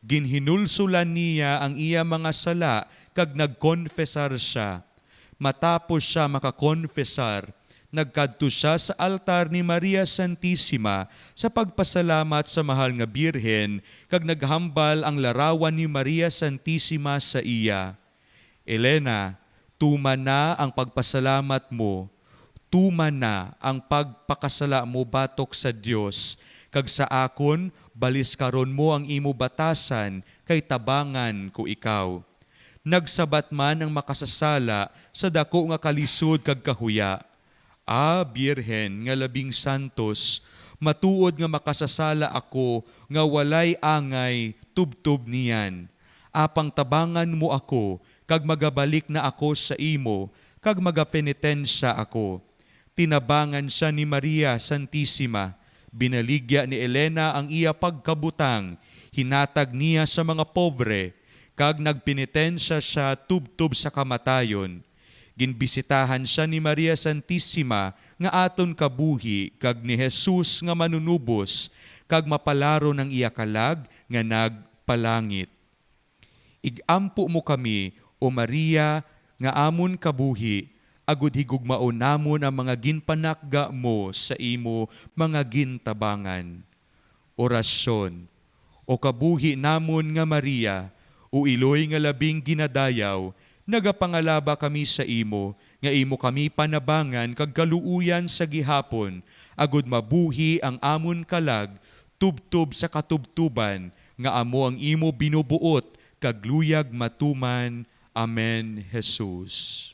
Ginhinulsolan niya ang iya mga sala kag nagkonfesar sia. Matapos sia makakonfesar, nagkadto sia sa altar ni Maria Santisima sa pagpasalamat sa Mahal nga Birhen, kag naghambal ang larawan ni Maria Santisima sa iya. Elena, tuman na ang pagpasalamat mo, tuman na ang pagpakasala mo batok sa Dios, kag sa akon, baliskaron mo ang imo batasan, kay tabangan ko ikaw. Nagsabat man ang makasasala sa daku nga kalisod kag kahuya. A Birhen nga labing santos, matuod nga makasasala ako nga walay angay tubtob niyan. Apang tabangan mo ako, kag magabalik na ako sa imo, kag magapenitensya ako. Tinabangan sia ni Maria Santisima. Binaligya ni Elena ang iya pagkabutang, hinatag niya sa mga pobre, kag nagpenitensya sia tubtob sa kamatayon. Ginbisitahan sia ni Maria Santisima nga aton kabuhi kag ni Jesus nga Manunubos, kag mapalaron ang iya kalag nga nagpalangit. Ig-ampo mo kami, O Maria, nga amon kabuhi, agod higugmaon namon ang mga ginpanakga mo sa imo mga gintabangan. Orasyon. O kabuhi namon nga Maria, o iloy nga labing ginadayaw, nagapangalaba kami sa imo, nga imo kami panabangan kag kaluoyan sa gihapon, agud mabuhi ang amon kalag tubtob sa katubtoban, nga amo ang imo binubuot kag luyag matuman. Amen, Jesus.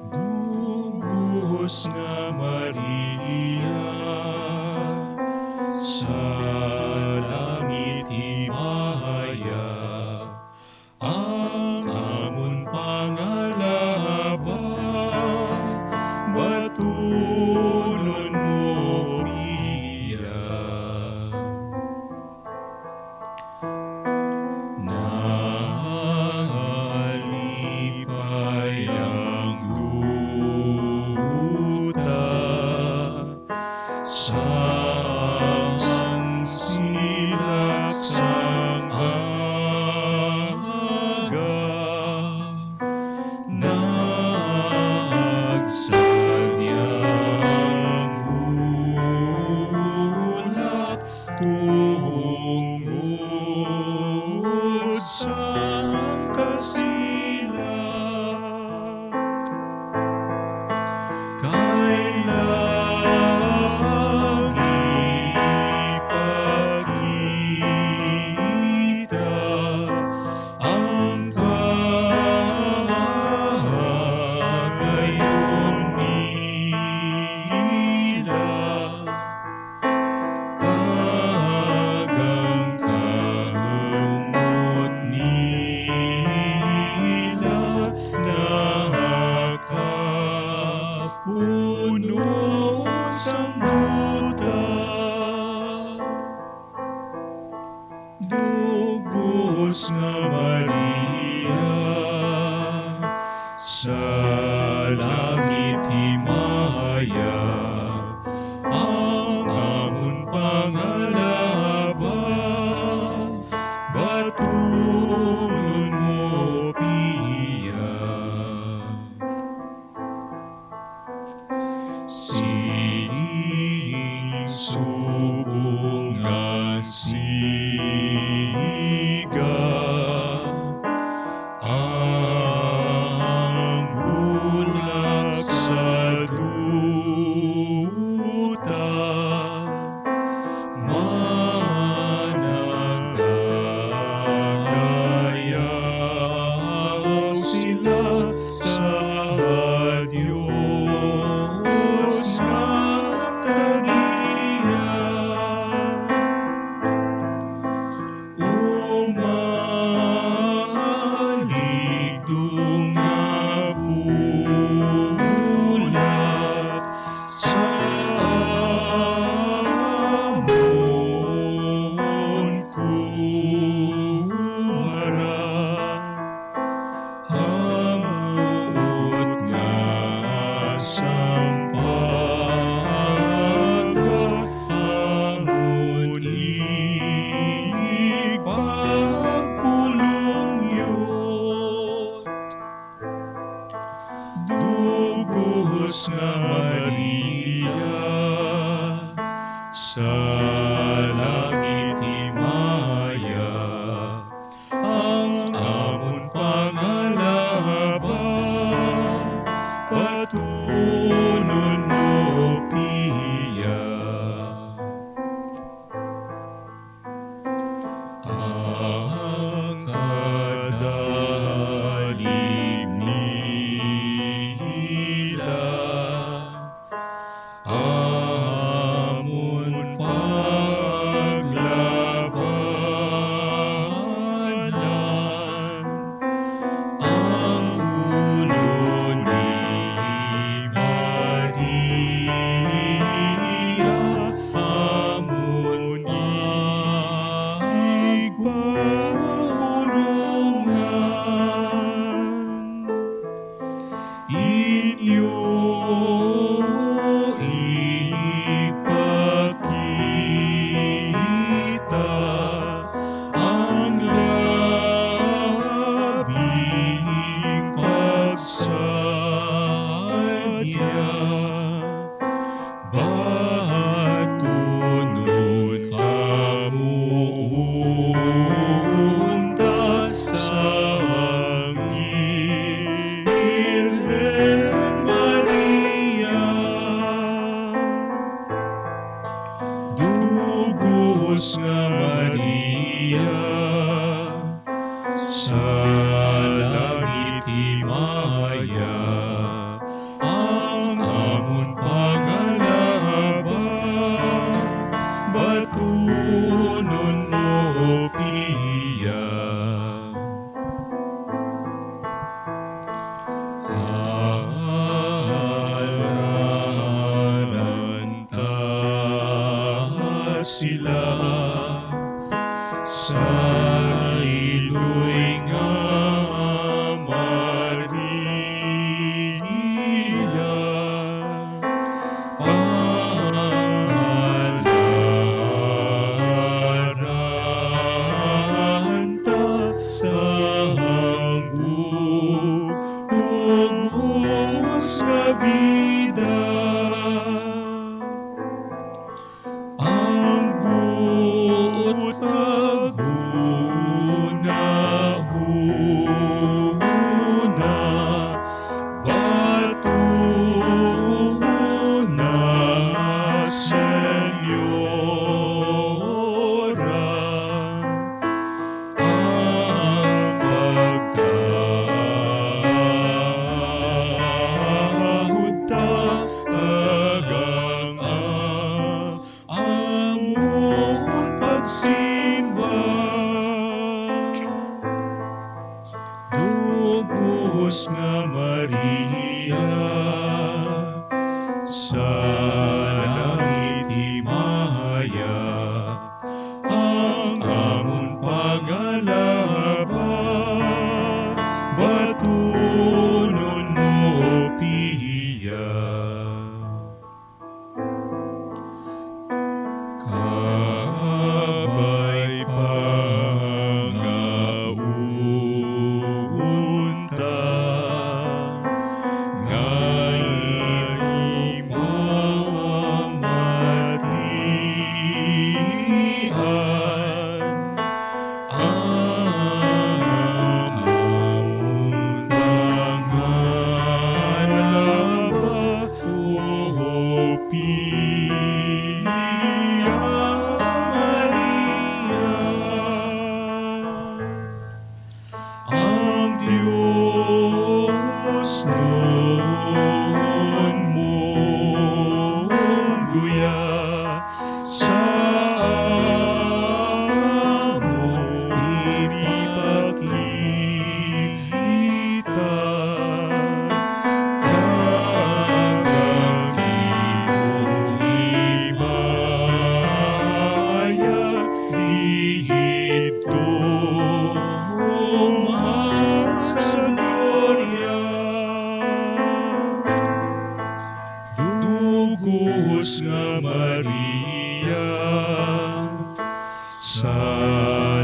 Dugos nga Maria, sa langit himaya, ang amon pangalaba, batunon mo biya. Nalipay ang duta sang silak sang aga, nagsadya ang bulak tungod sang kasilak. Kay lagi ipakita ang kagayon nila, kag ang kahumot nila nakapuno sang duta. Dugos nga Maria, sa langit himaya, ang amon pangalaba, batunon mo biya. Sing subong nga siga, ang bulak sa duta, managkayaw sila sa Dios nga tagiya. Umaligdong nga bulak sa amon kumara. Hambot nga sampaga amon igpagpulungyot. Dugos nga Maria, sa langit himaya, ang amon pangalaba, batunon mo biya. Ang kadalig nila, amon pa nga Maria, sa langit himaya ang amon pangalaba, batunon mo iya. Halalan ta sila sa iloy nga Maria. Panghalaran ta sa hangko ug ubos nga bida. Ang buot kag hunahuna, batuhon na, Senyora, ang pagtaod ta kag ang amon pagsimba. Dugos nga Maria, sa langit himaya ang amon pangalaba, batunon mo iya. Kabay pa nga unta nga imo matian ang amon pangalaba, O Pia Maria. Ang Dios nun mong guya sa amon ipakita, kag ang imong himaya didto sa gloria. Dugos nga Maria, sa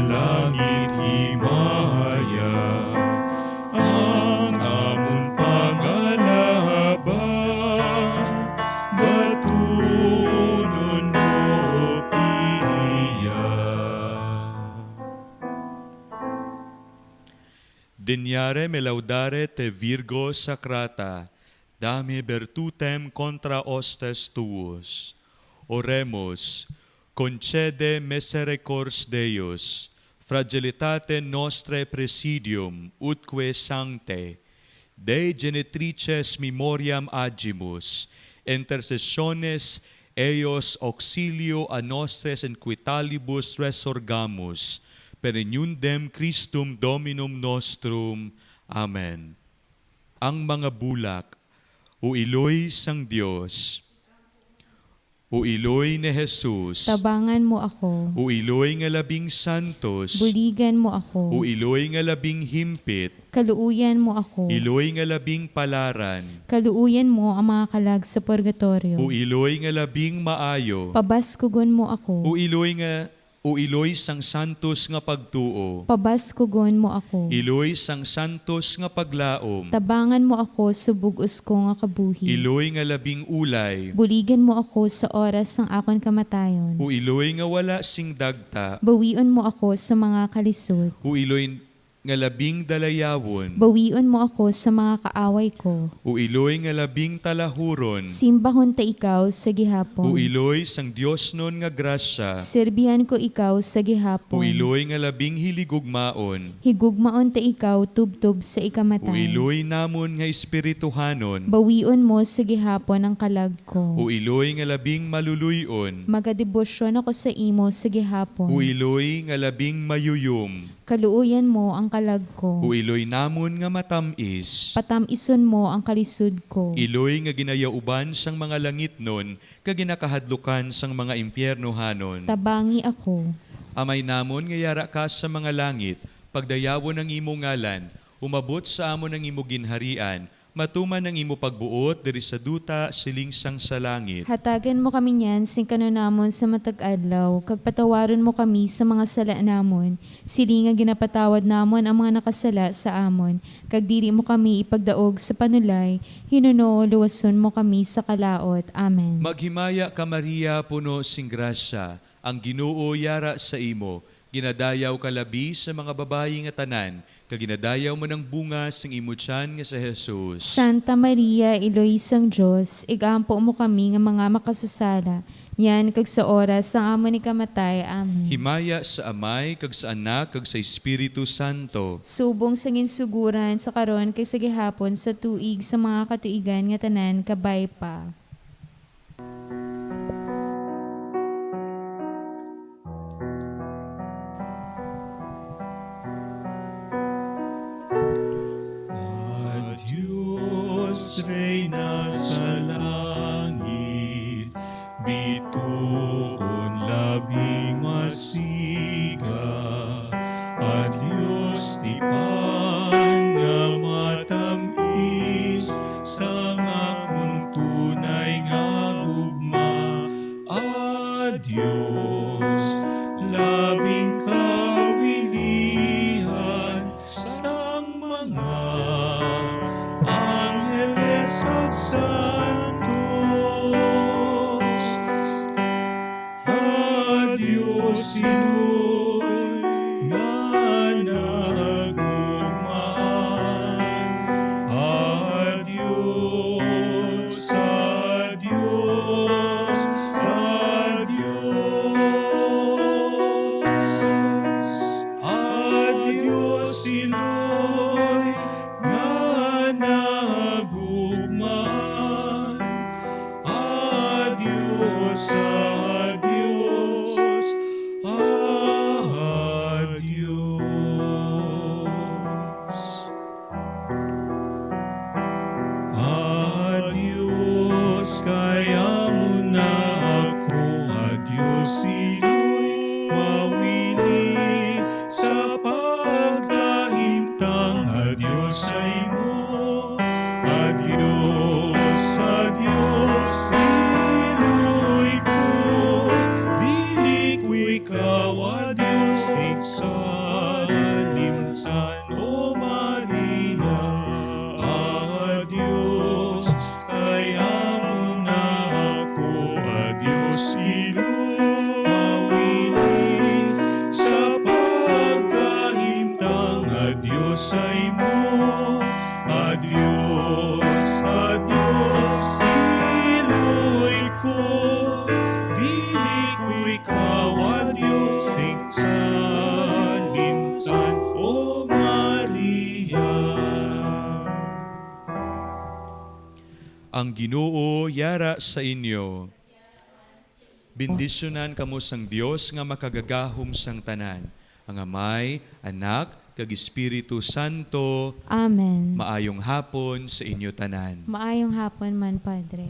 langit himaya ang amon pangalaba, batunon mo iya. Deniare me laudare te, Virgo sacrata, dame virtutem contra hostes tuos. Oremus. Concede misericordias Deus, fragilitate nostrae presidium, utque sanctae Dei genitrices memoriam agimus, intercessiones eius auxilio a nostris in qui talibus resurgamus, per uniundem Christum Dominum nostrum. Amen. Ang mga bulak. O iloy sang Dios. O iloy ni Jesus. Tabangan mo ako. O iloy nga labing santos. Buligan mo ako. O iloy nga labing himpit. Kaluoyan mo ako. Iloy nga labing palaran. Kaluoyan mo ang mga kalag sa purgatorio. O iloy nga labing maayo. Pabaskugon mo ako. O iloy nga O iloy sang santos nga pagtuo. Pabaskugon mo ako. Iloy sang santos nga paglaom. Tabangan mo ako sa bug-os ko nga kabuhi. Iloy nga labing ulay. Buligan mo ako sa oras sang akon kamatayon. O iloy nga wala sing dagta. Bawion mo ako sa mga kalisod. O iloy nga labing dalayawon. Bawion mo ako sa mga kaaway ko. O Iloy nga labing talahuron. Simbahon ta ikaw sa gihapon. O Iloy sang Diosnon nga grasya. Sirbihan ko ikaw sa gihapon. O Iloy nga labing hiligugmaon. Higugmaon ta ikaw tubtob sa ikamatay. O Iloy namon nga espirituhanon. Bawion mo sa gihapon ang kalag ko. O Iloy nga labing maluluy-on. Magadebosyon ako sa imo sa gihapon. O Iloy nga labing mayuyom. Kaluoyan mo ang kalag ko. O Iloy namon nga matam-is. Patam-ison mo ang kalisod ko. Iloy nga ginayauban sang mga langitnon, kag ginakahadlukan sang mga impyernohanon. Tabangi ako. Amay namon nga yara ka sa mga langit, pagdayawon ang imo ngalan, umabot sa amon ang imo ginharian, matuman ang imo pagbuot diri sa duta, siling sang sa langit. Hatagan mo kami niyan sing kanunamon sa matag adlaw, kag patawaron mo kami sa mga sala namon, siling nga ginapatawad namon ang mga nakasala sa amon, kag dili mo kami ipagdaog sa panulay, hinuno luwason mo kami sa kalaut. Amen. Maghimaya ka, Maria, puno sing grasya, ang Ginoo yara sa imo. Ginadayaw ka labi sa mga babayi nga tanan, kag ginadayaw man ang bunga sang imo tiyan nga si Jesus. Santa Maria, Iloy sang Dios, igampo mo kami nga mga makasasala, niyan kag sa oras sang amon ikamatay. Amen. Himaya sa Amay, kag sa Anak, kag sa Espiritu Santo. Subong sa ginsuguran, sa karon, kag sa gihapon, sa tuig, sa mga katuigan nga tanan, kabay pa. Ang Dios reyna sa langit, bituon labing masiga. Ang Dios tipan nga matamis, sang akon tunay nga gugma. Ang Dios labing kawilihan sang mga angheles kag santos. Ang Dios Iloy nga nagugmaan. Ang Dios, ang Dios, ang Dios. Ang Dios Iloy nga nagugmaan. Adios, adios, adios. Adios, kay amo na ako, adios, iloy, mawili sa pagkahimtang, adios sa imo. Adios, adios, iloy ko, dili ko ikaw, adios, ikalimtan, O Maria. Adios, kay amo na ako, adios, iloy, mawili sa pagkahimtang, adios sa imo. Adios, adios, iloy ko, dili ko ikaw, adios, ikalimtan, O Maria. Ang Ginoo yara sa inyo. Bendisyonan kamo sang Dios nga Makagagahom sang tanan, ang Amay, Anak, kag Espiritu Santo. Amen. Maayong hapon sa inyo tanan. Maayong hapon man, Padre.